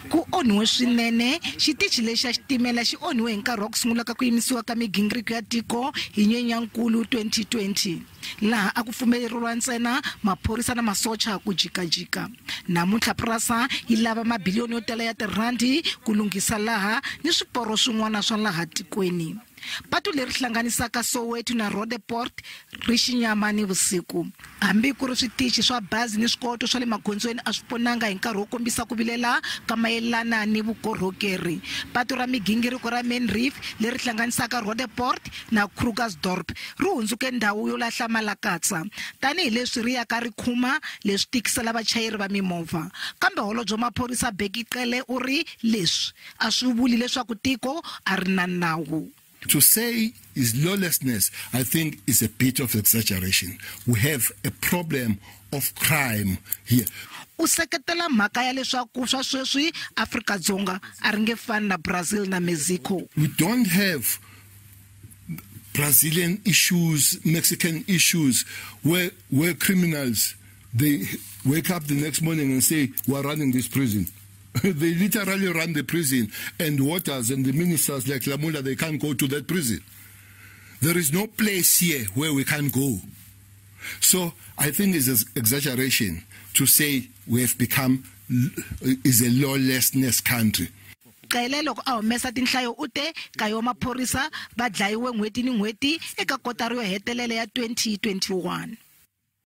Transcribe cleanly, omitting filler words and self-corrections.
Ku onhiwe swinene. Xitichi lexi xa xitimela xi onhiwe hi nkarhi wa ku sungula ka ku yimisiwa ka migingiriko ya tiko hi Nyenyankulu 2020, laha a ku pfumeleriwa ntsena maphorisa na masocha ku jikajika. Namuntlha PRASA yi lava mabiliyoni yo tala ya tirhandi ku lunghisa laha ni swiporo swin'wana swa laha tikweni. Patu leri hlanganisaka Soweto na Roodepoort ri xinyama ni vusiku. Hambi ku ri switichi swa bazi ni swikoto swa le magondzweni a swi ponanga hi nkarhi wo kombisa ku vilela ka mayelana ni vukorhokeri. Patu ra migingiriko ra Main Reef leri hlanganisaka Roodepoort na Krugersdorp ri hundzuke ndhawu yo lahla malakatsa tanihileswi ri yaka ri khuma, leswi tikisela vachayeri va mimovha. Kambe holobye wa maphorisa Bheki Cele u ri leswi a swi vuli leswaku tiko a ri na nawu. To say is lawlessness, I think, is a bit of exaggeration. We have a problem of crime here. U seketela mhaka ya leswaku swa sweswi Afrika-Dzonga a ri nge fani na Brazil na Mexico. We don't have Brazilian issues, Mexican issues, where criminals, they wake up the next morning and say, we're running this prison. They literally run the prison, and warders and the ministers like Lamola, they can't go to that prison. There is no place here where we can't go. So I think it's an exaggeration to say we have become is a lawlessness country. Cele loko a humesa tinhlayo u te kaye wa maphorisa va dlayiwe n'hweti ni n'hweti eka kotara yo hetelela ya 2021.